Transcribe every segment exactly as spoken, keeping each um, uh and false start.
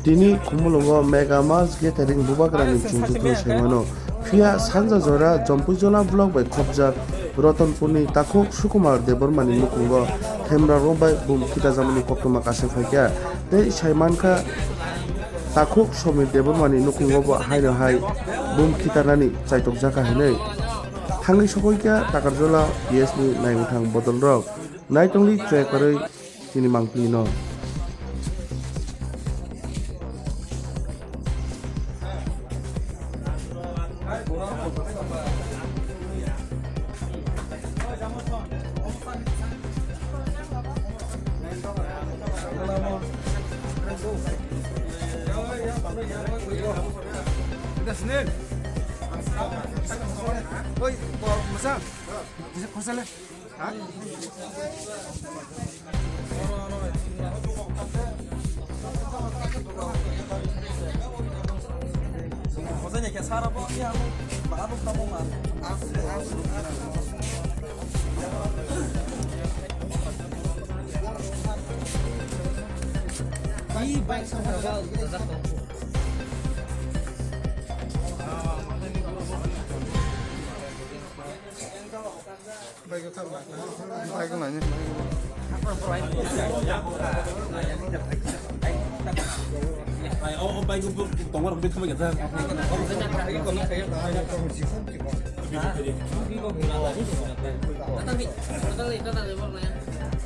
Tini Khumulwngo Mega Mass Gathering Bubagrani chwngchuthung saimano. Phiya sanja jora Jampuijala block bai khopjak Ratanpurni takhuk Sukumar Debbarmani nukhungo themrarok bai bum khitajamani koktwma kaisa phaikha. Tei saimankha takhuk Somir Debbarmani nukhungo bo haino hai bum khitanani chaitokjakha hinwi. Thangwi sokoikha Takarjala P S ni naimwthang bodolrok. Naitongdi chwekharwi chini mangpili no. Oi, bo, masa. Bisa kosale.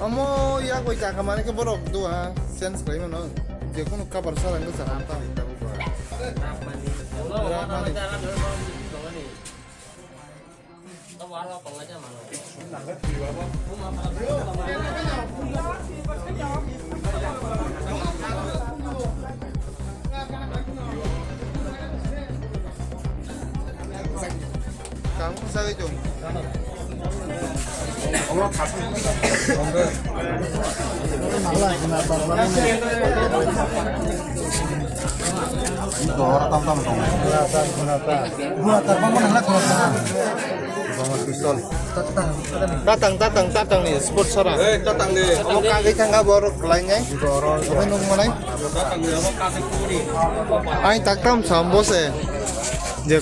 Omo yak bai chakha mane khe borok do ha, change khlai mano. Je kunu kabar sarang khe chakha ta. Kamu saya itu. Dor tam tam tong. Pistol. Tatang, tatang, tatang ni sport sora. Eh, tatang ni. Omo kagwi thangka borok lainai. Omo nung manai. Tatang ni, omo kagwi kuri. Ai taktam sam bose. Je.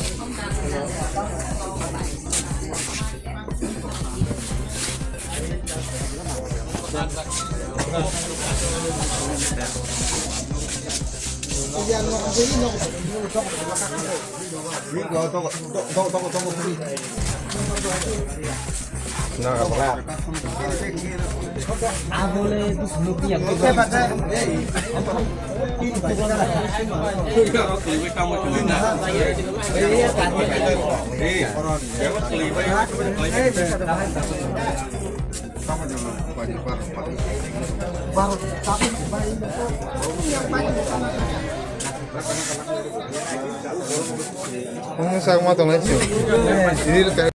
Ang sa ma tongnai si.